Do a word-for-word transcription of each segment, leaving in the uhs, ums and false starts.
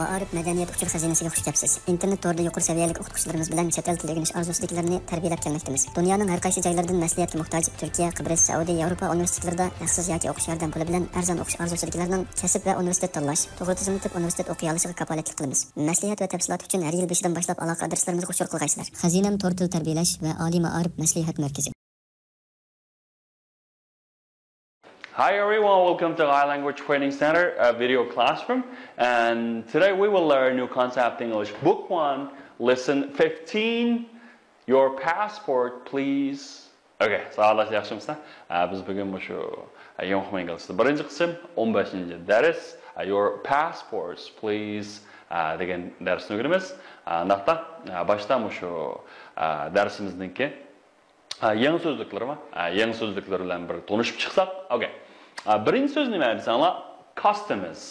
مائارىپ مەدەنىيەت ئۇچۇر خەزىنىسىگە خۇش كەپسىز. ئىنتېرنېت تورىدا يۇقىرى سەۋىيەلىك ئوقۇتقۇچىلىرىمىز بىلەن چەت ئەل تىلى ئۆگىنىش ئارزۇسىدىكىلەرنى تەربىيەلەپ كەلمەكتىمىز. دۇنيانىڭ ھەر قايسى جايلىرىدىن مەسلىھەتكە موھتاج تۈركىيە، قىبرىس، سەئۇدى، ياۋروپا ئۇنىۋېرسىتېتلىرىدا ھەقسىز ياكى ئوقۇش ياردەم پۇلى بىلەن ئەرزان ئوقۇش ئارزۇسىدىكىلەرنىڭ كەسىپ ۋە ئۇنىۋېرسىتېت تاللاش، توغرا تىزىملىتىپ ئۇنىۋېرسىتېت ئوقۇيالىشىغا كاپالەتلىك قىلىمىز. مەسلىھەت ۋە تەپسىلات ئۈچۈن ھەر يىل بېشىدىن باشلاپ ئالاقە ئادرېسلىرىمىزغا ئۇچۇر قىلغايسىلەر. خەزىنەم تور تىل تەربىيەلەش ۋە ئالىي مائارىپ مەسلىھەت مەركىزى. Hi everyone, welcome to High Language Training Center, a video classroom. And today we will learn new concept English Book One, Lesson fifteen. Your passport, please. Okay, ساۋاقداشلار ياخشىمۇسىلەر؟ ئە، بىز بۈگۈن مۇشۇ، ئە، يۇڭخۇا ئىنگلىزچىسى بىرىنچى قىسىم، ئون بەشىنچى دەرس، ئە، Your passports, please، ئە، دېگەن دەرسنى ئۆگىنىمىز. ئە، ئانداقتا، ئە، باشتا مۇشۇ، ئە، دەرسىمىزنىڭكى ئا، يېڭى سۆزلۈكلىرىمۇ؟ ئا، يېڭى سۆزلۈكلەر بىلەن بىر تونۇشۇپ چىقساق. ئوكەي. ئا، بىرىنچى سۆز نېمە دېسەڭلار؟ كاستىمىز.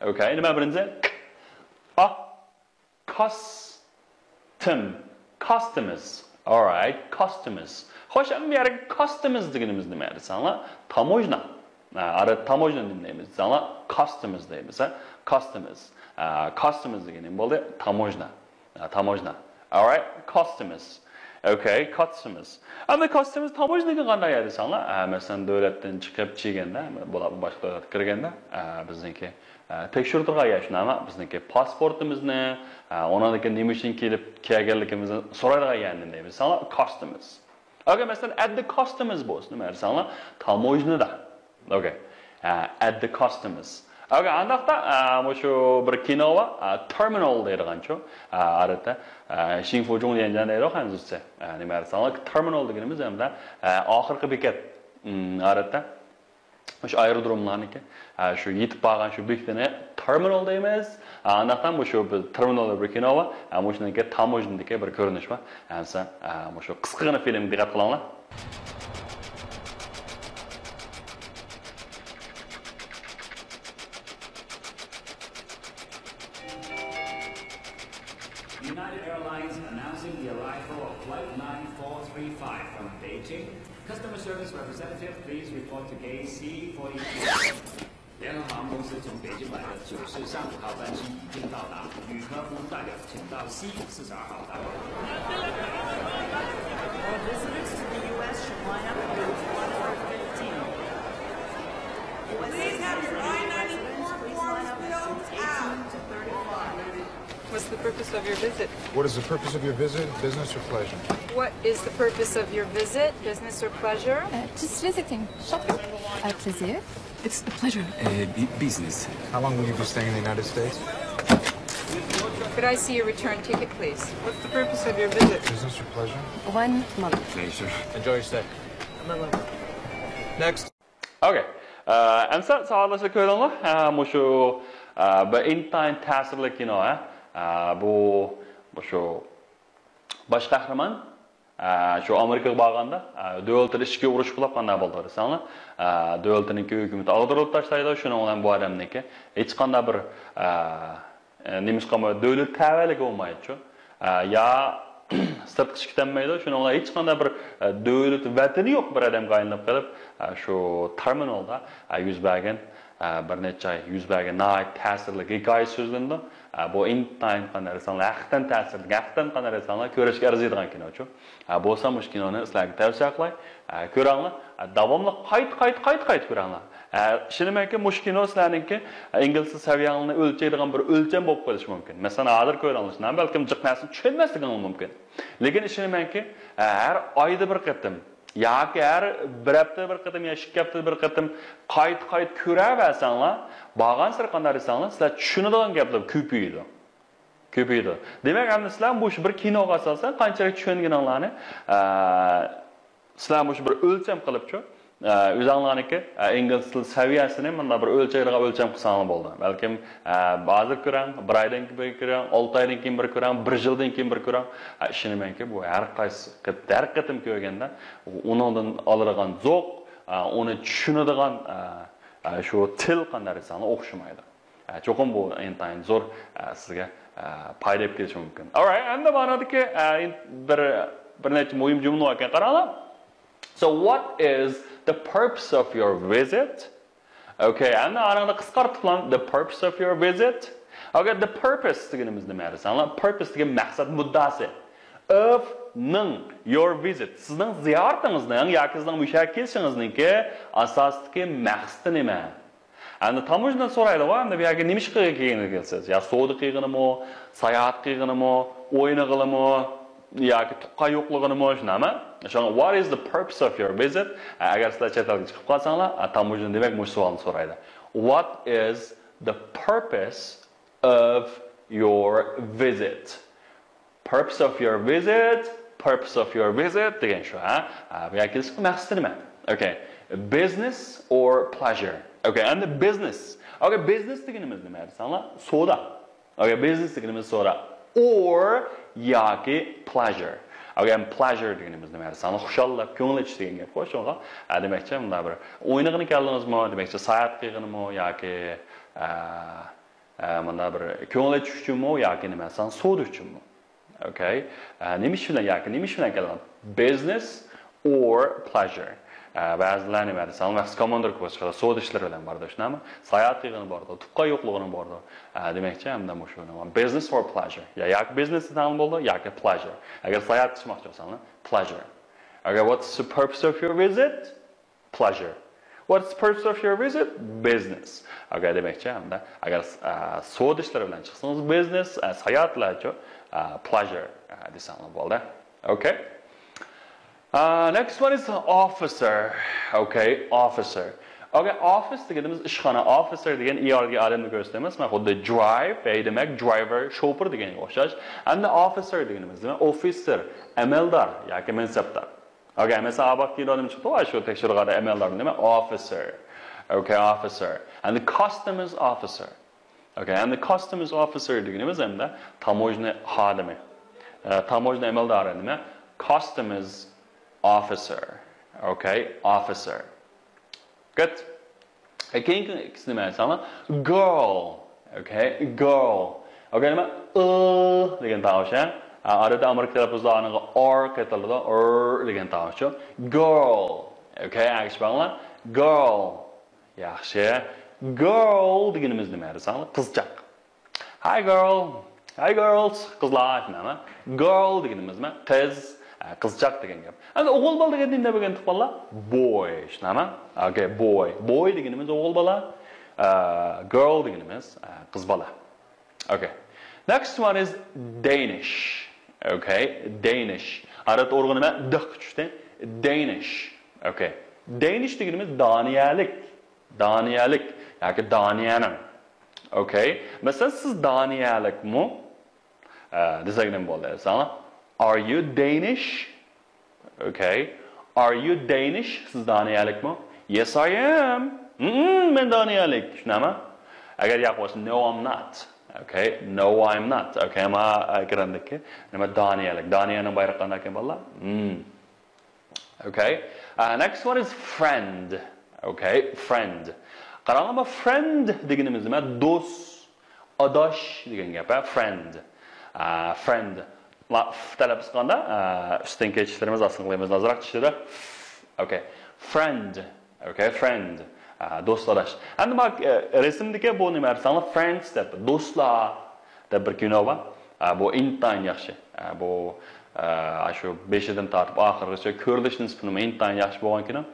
ئوكەي. نېمە بىرىنچى؟ ك. ئا. كاستىم. كاستىمىز. Alright. كاستىمىز. خوش، ئەمدى بۇ يەردە كاستىمىز دېگىنىمىز نېمە دېسەڭلار؟ تاموژنا. ئا، ئارا تاموژنا دېمەيمىز دېسەڭلار، كاستىمىز دەيمىز، ھە؟ كاستىمىز. ئا، كاستىمىز دېگىنى نېمە بولدى؟ تاموژنا. ئە، تاموژنا. Alright، كاستىمىز. ئوكەي، كاستىمىز. ئەمدى كاستىمىز تاموژنا دېگەن قانداق يەر دېسەڭلار، ئە، مەسىلەن، دۆلەتتىن چىقىپ كەلگەندە، بۇلار باشقا دۆلەتكە كىرگەندە، ئە، بىزنىڭكى، ئە، تەكشۈرىدىغان يەر شۇنداقمۇ؟ بىزنىڭكى پاسپورتىمىزنى، ئە، ئۇنىڭدىن كېيىن نېمە ئۈچۈن كېلىپ كەلگەنلىكىمىزنى سورايدىغان يەرنى دەيمىز دېسەڭلار، كاستىمىز. ئوكەي، مەسىلەن، at the customs بولسا نېمە دېسەڭلار، تاموژنىدا. ئوكەي. ئە، at the customs. ئوكەي، ئانداقتا، ئە، مۇشۇ بىر كىنو بار، ئە، تېرمىنال دەيدىغانچۇ. ئە، ئارىدا، ئە، شىنفۇجۇڭ دېگەن جاي دەيدۇ، خەنزۇچە. ئە، نېمە دېسەڭلار، تېرمىنال دېگىنىمىز ھەمدە، ئە، ئاخىرقى بېكەت. ئارىدا. مۇشۇ ئايرودروملارنىڭكى، ئە، شۇ يېتىپ بارغان شۇ بېكىتىنى تېرمىنال دەيمىز. ئانداقتا مۇشۇ بىز تېرمىنال بىر كىنو بار. ئە، مۇشۇنىڭكى تاموژنىدىكى بىر كۆرۈنۈش بار. ئەمسە، ئە، مۇشۇ قىسقىغىنە فىلىمگە دىققەت قىلىڭلار. United Airlines announcing the arrival of Flight nine four three five from Beijing. Customer service representative, please report to gate C forty-two. 联合航空公司从北京来的九四三五号班机已经到达，旅客服务代表请到 C 四十二号大楼。For visitors to the U S should line up at gate one fifteen. Please have your I ninety-four forms filled out. What's the purpose of your visit? What is the purpose of your visit? Business or pleasure? What is the purpose of your visit? Business or pleasure? Uh, just visiting. Shopping? A plaisir. It's a pleasure. Uh, bu- business. How long will you be staying in the United States? Could I see your return ticket, please? What's the purpose of your visit? Business or pleasure? One month. Pleasure. Enjoy your stay. Next. ئوكەي. ئە، ئەمسە ساۋاقداشلار كۆرۈڭلار. ئە، مۇشۇ، ئە، بىر ئىنتايىن تەسىرلىك كىنو، ئە. ئە، بۇ، مۇشۇ باش قەھرىمان، ئە، شۇ ئامېرىكىغا بارغاندا، ئە، دۆلىتىدە ئىچكى ئۇرۇش بولۇپ، قانداق بولدى دېسەڭلار، ئە، دۆلىتىنىڭكى ھۆكۈمىتى ئاغدۇرۇلۇپ تاشلايدۇ. شۇنىڭ بىلەن بۇ ئادەمنىڭكى ھېچقانداق بىر، ئە، ئە، نېمىشقا دۆلەت تەۋەلىكى بولمايدۇ. ئە، يا سىرتقا چىقىپ كېتەلمەيدۇ. شۇنىڭ بىلەن ھېچقانداق بىر، ئە، دۆلىتى، ۋەتىنى يوق بىر ئادەمگە ئايلىنىپ قېلىپ، ئە، شۇ تېرمىنالدا، ئە، يۈز بەرگەن، ئە، بىر نەچچە ئاي يۈز بەرگەن ناھايىتى تەسىرلىك ھېكايە سۆزلىنىدۇ. ئە، بۇ ئىنتايىن قانداق دېسەڭلار، ھەقىقەتەن تەسىرلىك، ھەقىقەتەن قانداق دېسەڭلار، كۆرۈشكە ئەرزىيدىغان كىنوچۇ. ئە، بولسا مۇشۇ كىنونى سىلەرگە تەۋسىيە قىلاي. ئە، كۆرۈڭلار. ئە، داۋاملىق قايتا، قايتا، قايتا، قايتا كۆرۈڭلار. ئە، ئىشىنىمەنكى، مۇشۇ كىنو سىلەرنىڭكى، ئە، ئىنگلىز تىل سەۋىيەڭلارنى ئۆلچەيدىغان بىر ئۆلچەم بولۇپ قېلىشى مۇمكىن. مەسىلەن، ھازىر كۆرۈڭلار، شۇنداق بەلكىم جىق نەرسىنى چۈشەنمەسلىكىڭلار مۇمكىن. لېكىن ئىشىنىمەنكى، ئە، ھەر ئايدا بىر قېتىم ياكى ھەر بىر ھەپتىدە بىر قېتىم يا ئىككى ھەپتىدە بىر قېتىم قايتا، قايتا كۆرەۋەرسەڭلار، بارغانسېرى قانداق دېسەڭلار، سىلەر چۈشىنىدىغان گەپلەر كۆپىيىدۇ. كۆپىيىدۇ. دېمەك، ئەمدى سىلەر مۇشۇ بىر كىنوغا ئاساسەن قانچىلىك چۈشەنگىنىڭلارنى، ئە، سىلەر مۇشۇ بىر ئۆلچەم قىلىپچۇ، ئە، ئۆزۈڭلارنىڭكى، ئە، ئىنگلىز تىل سەۋىيەسىنى مۇنداق بىر ئۆلچەيدىغان ئۆلچەم قىلساڭلار بولىدۇ. بەلكىم، ئە، ھازىر كۆرەڭ، بىر ئايدىن كېيىن بىر كۆرەڭ، ئالتە ئايدىن كېيىن بىر كۆرەڭ، بىر يىلدىن كېيىن بىر كۆرەڭ. ئە، ئىشىنىمەنكى، بۇ ھەر قايسى قېت-، ھەر قېتىم كۆرگەندە ئۇنىڭدىن ئالىدىغان زوق، ئە، ئۇنى چۈشىنىدىغان، ئە، ئە، شۇ تىل قانداق دېسەڭلار ئوخشىمايدۇ. ئە، چوقۇم بۇ ئىنتايىن زور، ئە، سىزگە، ئە، پايدا ئېلىپ كېلىشى مۇمكىن. Alright، ئەمدى مانادىكى، ئە، ئىن-، بىر، بىر نەچچە مۇھىم جۈملە باركەن، قاراڭلار. So what is the purpose of your visit? Okay، ئەمدى ئانىڭدا قىسقارتىپلا the purpose of your visit. Okay, the purpose دېگىنىمىز نېمە دېسەڭلار؟ Purpose دېگەن مەقسەت، مۇددىئاسى. Of نىڭ، your visit، سىزنىڭ زىيارىتىڭىزنىڭ ياكى سىزنىڭ مۇشۇ يەرگە كېلىشىڭىزنىڭكى ئاساسىدىكى مەقسىتى نېمە؟ ئەمدى تاموژنا سورايدىغۇ، ئەمدى بۇ يەرگە نېمە ئىش قىلغىلى كەلگەنسىز؟ يا سودا قىلغىنىمۇ، ساياھەت قىلغىنىمۇ، ئوينىغىلىمۇ، ياكى تۇغقان يوقلىغىنىمۇ، شۇنداقمۇ؟ شۇڭا، what is the purpose of your visit؟ ئەگەر سىلەر چەت ئەلگە چىقىپ قالساڭلار، تاموژنا دېمەك مۇشۇ سوئالنى سورايدۇ. What is the purpose of your visit? Purpose of your visit, purpose of your visit دېگەن شۇ، ھە؟ ھە، بۇ يەرگە كېلىشنىڭ مەقسىتى نېمە؟ Okay. Business or pleasure? Okay, and the business. Okay, business دېگىنىمىز نېمە دېسەڭلار؟ سودا. Okay, business دېگىنىمىز سودا. Or ياكى pleasure. Okay, and pleasure دېگىنىمىز نېمە دېسەڭلار؟ خۇشاللىق، كۆڭۈل ئېچىش دېگەن گەپقۇ. شۇڭا، ھە، دېمەكچى، مۇنداق بىر ئوينىغىلى كەلدىڭىزمۇ؟ دېمەكچى، ساياھەت قىلغىنىمۇ ياكى، ئە، ئە، مۇنداق بىر كۆڭۈل ئېچىش ئۈچۈنمۇ ياكى نېمە دېسەڭ، سودا ئۈچۈنمۇ؟ Okay. ئە، نېمە ئىش بىلەن ياكى نېمە ئىش بىلەن كەلدىڭ؟ Business or pleasure. ئە، بەزىلەر نېمە دېسەڭ، ۋاقىت كوماندىرغا چىقىدۇ، سودا ئىشلىرى بىلەن بارىدۇ، شۇنداقمۇ؟ ساياھەت قىلغىنى بارىدۇ، تۇغقان يوقلىغىنى بارىدۇ. ئە، دېمەكچى، ھەمدە مۇشۇ نېمە، business or pleasure. يا، ياكى business دېسەڭ بولىدۇ، ياكى pleasure. ئەگەر ساياھەت قىلماقچى بولساڭلار، pleasure. Okay, what's the purpose of your visit? Pleasure. What's the purpose of your visit? Business. Okay, دېمەكچى، ھەمدە ئەگەر، ئە، سودا ئىشلىرى بىلەن چىقسىڭىز، business، ئە، ساياھەت بىلەنچۇ، ئە، pleasure، ئە، دېسەڭلار بولدى. Okay. ئە، next one is officer. Okay, officer. Okay, office دېگىنىمىز ئىشخانا، officer دېگەن ئىئاردىكى ئادەمنى كۆرسىتىمىز. مانا خۇددى drive، ھەيدىمەك، driver، شوپۇر دېگەنگە ئوخشاش. ئەمدى officer دېگىنىمىز نېمە؟ ئوفىتسېر، ئەمەلدار ياكى مەنسەپدار. Okay، مەسىلەن، ئاباق كىنودا نېمە چىقتى؟ ۋاي، شۇ تەكشۈرۈۋاتقان ئەمەلدار نېمە؟ Officer. Okay, officer. And the customs officer. Okay, and the customs officer دېگىنىمىز ھەمدە تاموژنا خادىمى. ئە، تاموژنا ئەمەلدارى نېمە؟ Customs officer. Okay, officer. Good. ئە، كېيىنكى ئىككىسى نېمە دېسەڭلار؟ Girl. Okay, girl. Okay، نېمە؟ ئى دېگەن تاۋۇش، ھە؟ ئە، ئادەتتە ئامېرىكا تەلەپپۇزلارنىڭ ئار قېتىلىدۇ، ئىر دېگەن تاۋۇشچۇ. Girl. Okay، ئەگىشىپ باقىڭلار. Girl. ياخشى. Girl دېگىنىمىز نېمە دېسەڭلار؟ قىزچاق. Hi girl. Hi girls. قىزلار، شۇنداقمۇ؟ Girl دېگىنىمىز نېمە؟ قىز، ئە، قىزچاق دېگەن گەپ. ئەمدى ئوغۇل بالا دېگەندە نېمە دېگەن تۇغقانلار؟ Boy، شۇنداقمۇ؟ Okay, boy. Boy دېگىنىمىز ئوغۇل بالا. ئە، girl دېگىنىمىز، ئە، قىز بالا. Okay. Next one is Danish. Okay, Danish. ئادەتتە ئۇرغۇنى نېمە؟ دىققە چۈشتى. Danish. Okay. Danish دېگىنىمىز دانىيەلىك. دانىيەلىك ياكى دانىيەنىڭ. Okay. مەسىلەن، سىز دانىيەلىكمۇ؟ ئە، دېسەك نېمە بولدى دېسەڭلار؟ Are you Danish? Okay. Are you Danish? سىز دانىيەلىكمۇ؟ Yes, I am. مم، مەن دانىيەلىك. شۇنداقمۇ؟ ئەگەر ياق بولسا، no, I'm not. Okay. No, I'm not. Okay. ما، ئە، ئېكراندىكى نېمە؟ دانىيەلىك. دانىيەنىڭ بايرىقى قانداق ئىكەن، بالىلار؟ مم. Okay. ئە، next one is friend. Okay. Friend. قاراڭلار، friend دېگىنىمىز نېمە؟ دوست، ئاداش دېگەن گەپ، ھە؟ Friend. ئە، friend. ما، ف تەلەپپۇز قىلغاندا، ئە، ئۈستىنكى چىشلىرىمىز، ئاستىنقى قىلىمىز ئازراق چىشلىدى. Okay. Friend. Okay, friend. ئە، دوست، ئاداش. ئەمدى ما، ئە، رەسىمدىكى بۇ نېمە دېسەڭلار؟ Friends دەپ، دوستلار دەپ بىر كىنو بار. ئە، بۇ ئىنتايىن ياخشى. ئە، بۇ، ئە، شۇ بېشىدىن تارتىپ ئاخىرغىچە كۆرۈلۈش نىسبىتىمۇ ئىنتايىن ياخشى بولغان كىنو.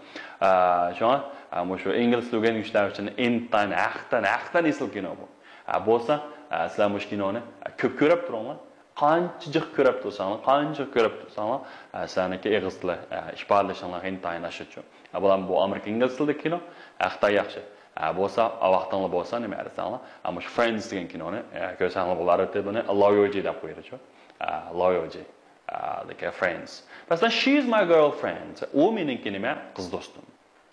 ئە، شۇڭا، ئە، مۇشۇ ئىنگلىز تىل ئۆگەنگۈچىلەر ئۈچۈن ئىنتايىن ھەقتىن، ھەقتىن ئېسىل كىنو بۇ. ئە، بولسا، ئە، سىلەر مۇشۇ كىنونى، ئە، كۆپ كۆرۈپ تۇرۇڭلار. قانچە جىق كۆرۈپ تۇرساڭلار، قانچە جىق كۆرۈپ تۇرساڭلار، ئە، سىلەرنىڭكى ئېغىز تىلى، ئە، ئىپادىلىشىڭلارغا ئىنتايىن ئاشىدۇ. ئە، بۇلار بۇ ئامېرىكا ئىنگلىز تىلىدىكى كىنو، ئە، خىتاي ياخشى. ئە، بولسا، ئە، ۋاقتىڭلار بولسا، نېمە دېسەڭلار، ئە، مۇشۇ Friends دېگەن كىنونى، ئە، كۆرسەڭلار بولار، ئەلۋەتتە بۇنى لاۋيوجى دەپ قويىدۇ. ئە، لاۋيوجى. ئە، دېگەن Friends. مەسىلەن، she is my girlfriend. ئۇ مېنىڭكى نېمە؟ قىز دوستۇم.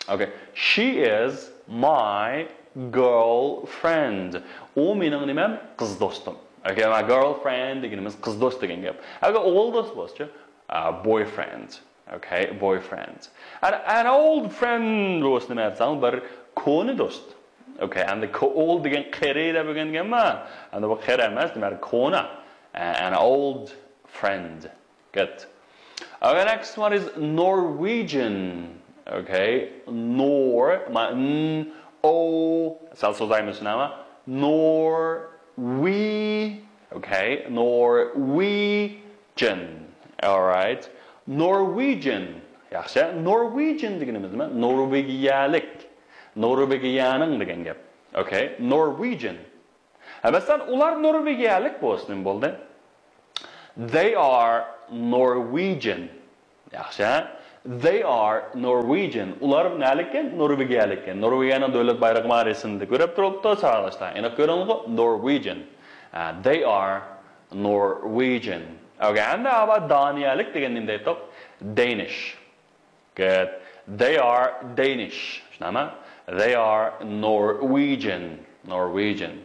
Okay. She is my girlfriend. ئۇ مېنىڭ نېمەم؟ قىز دوستۇم. Okay, my girlfriend دېگىنىمىز قىز دوست دېگەن گەپ. ئەگەر ئوغۇل دوست بولسىچۇ؟ ئە، boyfriend. Okay, boyfriend. And an old friend بولسا نېمە دېسەڭ، بىر كونا دوست. Okay, ئەمدى كو-، old دېگەن قېرى دەپ ئۆگەنگەنمەن. ئەمدى بۇ قېرى ئەمەس، دېمەك كونا. An old friend. Good. Okay, next one is Norwegian. Okay, Nor, ما، N, O، سەل سوزايمىز شۇنداقمۇ؟ Nor We, okay, Norwegian. Alright. Norwegian. ياخشى. Norwegian دېگىنىمىز نېمە؟ نورۋېگىيەلىك. نورۋېگىيەنىڭ دېگەن گەپ. Okay. Norwegian. ھە، مەسىلەن، ئۇلار نورۋېگىيەلىك بولسا نېمە بولدى؟ They are Norwegian. ياخشى. They are Norwegian. ئۇلار نەلىككەن؟ نورۋېگىيەلىككەن. نورۋېگىيەنىڭ دۆلەت بايرىقى مانا رەسىمدە كۆرۈپ تۇرۇپتۇ، ساۋاقداشلار. ئېنىق كۆرۈنىدۇ. Norwegian. They are Norwegian. Okay, ئەمدى ئاۋا دانىيەلىك دېگەن نېمە دەيتتۇق؟ Danish. Good. They are Danish. شۇنداقمۇ؟ They are Norwegian. Norwegian.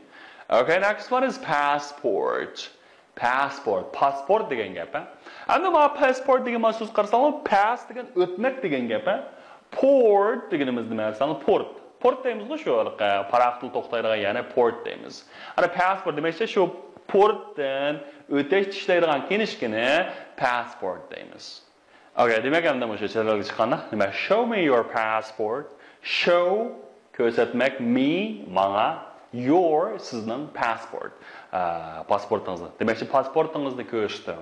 Okay, next one is passport. Passport. پاسپورت دېگەن گەپ، ھە؟ ئەمدى مانا پاسپورت دېگەن مانا سۆز قارىساڭلار، پاس دېگەن ئۆتمەك دېگەن گەپ، ھە؟ پورت دېگىنىمىز نېمە دېسەڭلار، پورت. پورت دەيمىزغۇ شۇ، ھېلىقى پاراخوتنى توختايدىغان يەرنى پورت دەيمىز. ئەنە پاسپورت دېمەكچى شۇ پورتتىن ئۆتۈش چۈشلەيدىغان كىنىشكىنى پاسپورت دەيمىز. Okay، دېمەك، ئەمدى مۇشۇ چەت ئەلگە چىققاندا، نېمە، show me your passport. Show، كۆرسەتمەك، me، ماڭا، your، سىزنىڭ، passport، ئە، پاسپورتىڭىزنى. دېمەكچى، پاسپورتىڭىزنى كۆرسىتىڭ.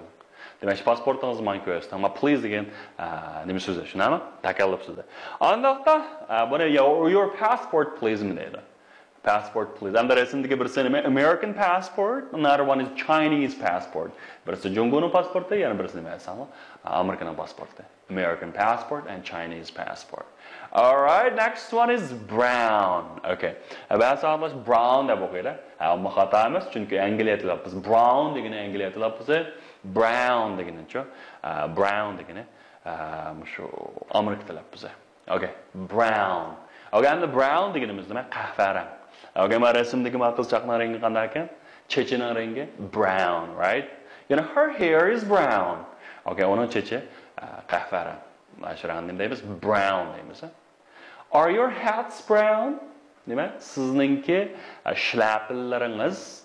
دېمەكچى، پاسپورتىڭىزنى ماڭا كۆرسىتىڭ. ما please دېگەن، ئە، نېمە سۆزى، شۇنداقمۇ؟ تەكەللۇپ سۆزى. ئانداقتا، ئە، بۇنى، your passport please مۇ دەيدۇ. Passport please. ئەمدى رەسىمدىكى بىرسى نېمە؟ American passport, another one is Chinese passport. بىرسى جۇڭگونىڭ پاسپورتى، يەنە بىرسى نېمە دېسەڭلار؟ ئامېرىكىنىڭ پاسپورتى. American passport and Chinese passport. Alright, next one is brown. Okay. بەزى ساۋاقداش brown دەپ ئوقۇيدۇ. ھە، ئۇمۇ خاتا ئەمەس، چۈنكى ئەنگلىيە تەلەپپۇزى. Brown دېگىنى ئەنگلىيە تەلەپپۇزى. Brown دېگىنىچۇ؟ ئە، brown دېگىنى، ئە، مۇشۇ ئامېرىكا تەلەپپۇزى. Okay، brown. Okay، ئەمدى brown دېگىنىمىز نېمە؟ قەھۋە رەڭ. Okay، مانا رەسىمدىكى مانا قىزچاقنىڭ رەڭگى قانداق ئىكەن؟ چېچىنىڭ رەڭگى brown، right؟ يەنى her hair is brown. Okay، ئۇنىڭ چېچى، ئە، قەھۋە رەڭ. مانا شۇ رەڭنى نېمە دەيمىز؟ Brown دەيمىز، ھە؟ Are your hats brown؟ نېمە؟ سىزنىڭكى، ئە، شىلەپىلىرىڭىز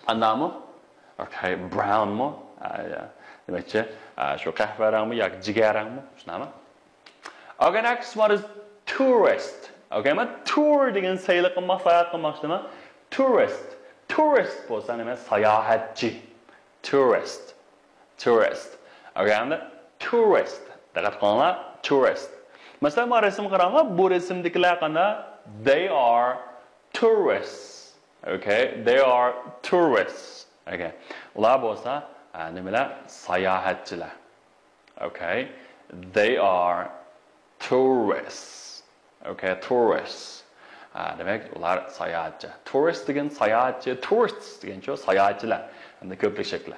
قانداقمۇ؟ Okay، brownمۇ؟ ئە، يا. دېمەكچى، ئە، شۇ قەھۋە رەڭمۇ ياكى جىگەر رەڭمۇ؟ شۇنداقمۇ؟ Okay, next one is tourist. Okay، مانا tour دېگەن سەيلە قىلماق، ساياھەت قىلماق شۇنداقمۇ؟ Tourist. Tourist بولسا نېمە؟ ساياھەتچى. Tourist. Tourist. Okay، ئەمدى tourist. دىققەت قىلىڭلار، tourist. مەسىلەن، مانا رەسىمگە قاراڭلار، بۇ رەسىمدىكىلەر قانداق؟ They are tourists. Okay, they are tourists. Okay. ئۇلار بولسا، ئە، نېمىلەر؟ ساياھەتچىلەر. Okay. They are tourists. Okay, tourists. ئە، دېمەك، ئۇلار ساياھەتچى. Tourist دېگەن ساياھەتچى، tourists دېگەنچۇ ساياھەتچىلەر. ئەمدى كۆپلۈك شەكلى.